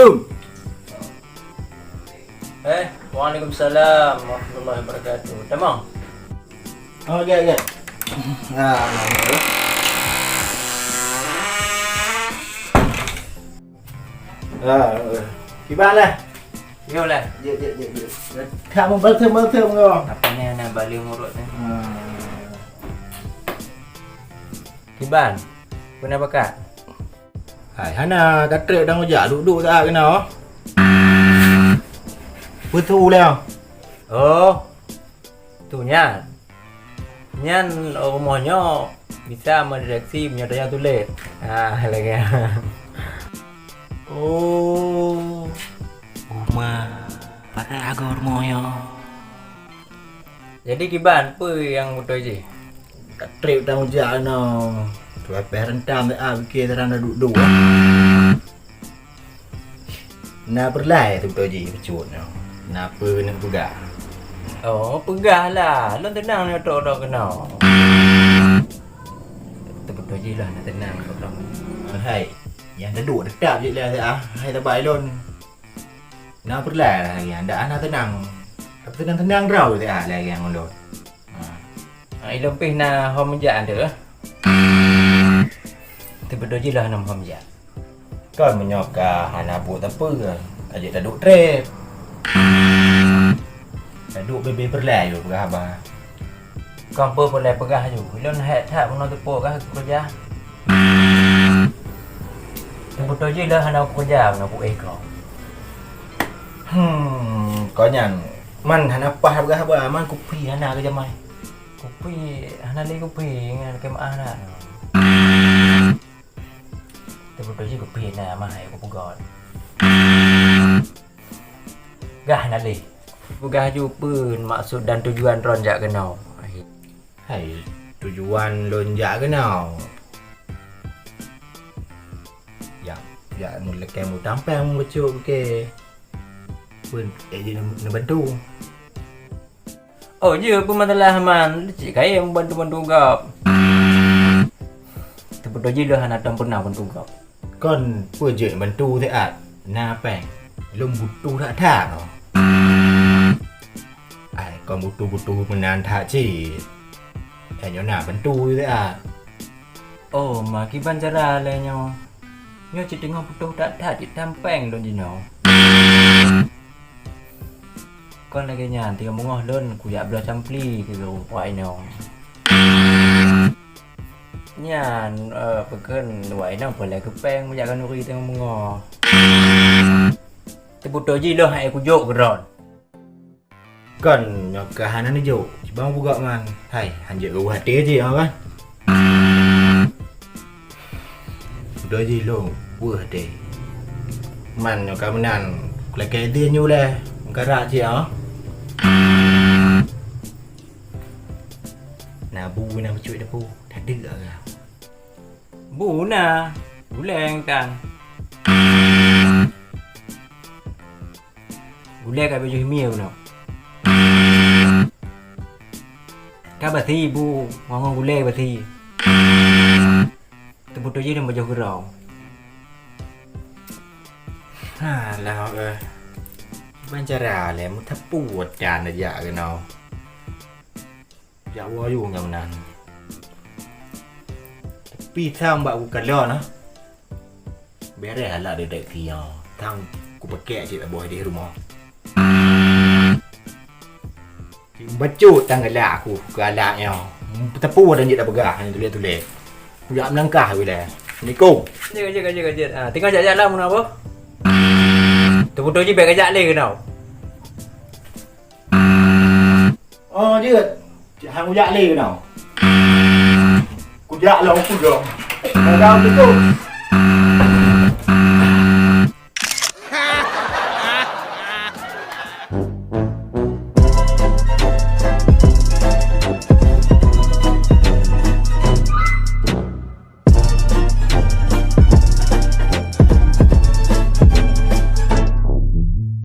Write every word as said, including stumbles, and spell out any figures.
Assalamualaikum. Eh, waalaikumsalam warahmatullahi wabarakatuh. Tamong. Oh, ya, ya. Ah, ah, kiban lah. Yo lah. Ya, ya, ya, ya. Kamu betul-betul ngomong. Apa ni anak balik murut ni? Hmm. Kiban, pernah pakat? Hai, hana, ka trép dan ujak, duduk-duduk saat keunoe. Beutôi lah. Oh, tu nyan. Nyan rumoh nyoe bisa mendeteksi meunyoe tanyoe tuléh. Ha, lagèe nyan. Oh, uma, padahai agoe rumoh nyoe. Jadi kiban, peue nyang beutôi jih? Ka trép dan ujak keunoe. Tuwai pèh reuntang dak, ah, bikée tarang dak duek-duek. Na peureulèe teubeutôi jih bacut nyoe. Na peue keuneuk peugah? Oh, peugah lah. Lôn teunang nyoe trok-trok keunoe. Teubeutôi jih lah na teunang trok-trok. Hai, nyang teuduek teutap jih lah, ah. Hai, tabai lôn. Na peureulèe lagèe nyan, dak hana teunang. Tapi teunang-teunang droe teuh lagèe ngon lôn. Ha. Ha, ilôn pih na hom jak deuh. Teubeutôi jih lôn hana hom jak. Kon meunyoe ka hana buet sapeue, ka jeuet taduek trép. Taduek bebe peureulèe yue peugah haba. Kon peue peureulèe peugah ju, lôn hék that bunoe teupeu kah kukeureuja. Teubeutôi jih lôn hana kukeureuja bunoe kuéh kong. Hmm, kon nyan, man hana paih peugah haba, man kupi hana keu jamai. Kupi hana lé kupi ngon keu meu'ah na. Teubeutôi jih kupi na mah hai kupeugot. Gah na lé. Peugah ju peue maksud dan tujuan droen jak keunoe. Hai, tujuan lôn jak keunoe. Jak, jak meulakèe mutang péng bacut, oke. Peue, eh, jeuet neubantu. Oh, jeuet peue masalah man, cit kayém bantu-bantu gob. Teubeutôi jih lôn hana tom pernah bantu gob. Kon peue jeuet bantu siat, na péng. Lôn butuh that-that nyoe. Ai, kon butuh-butuh meunan that cit. Ai, nyoe na bantu siat. Oh, ma kiban cara lé nyoe. Nyoe cit teungoh butuh that-that cit tam péng lôn jinoe. Kon lagèe nyan, teungoh beungoh lôn kujak bloe campli keu geuruwoe inong. Nyan, eh, peukheun luwai inong peulai keu péng kujak khanuri teungoh beungoh. Teubeutôi jih lôn hai kujok keudroe. Kon nyoe ka hana neujok, cibang bugak man. Hai, hanjeuet geuh até jih, kan? Udah jih lôn, weueh deh. Man nyoe ka meunan, kulakée idhin nyoe lé, meukarat cit, ah. Na bu na bacut dapu, tadeuk agam. Bu na, gulée tan. Gulée ka beujoh mie bunoe. Ka basi bu, ngon gulée basi. Teubeutôi jih dan beujoh keudroe. Alah, eh. Ban cara lé, meuteupue tan jak keunoe. Jak woe yue ngon meunan. Tapi sang bak kukalon, ah. Bereh alat deteksi nyoe. Sang kupakèk cit saboh di rumoh. Cit bacut tan galak aku keu alat nyoe. Teupeue dan jeuet tapeugah hana tuléh-tuléh. Kujak meulangkah bilai. Assalamualaikum. Jeuet, jeuet, jeuet, jeuet. Ah, tinggai jak-jak lah meunan apa? Teubeutôi jih bèk kajak lé keunoe. Oh, jeuet. Cit han kujak lé keunoe. Kujak lom, kujak. Assalamualaikum.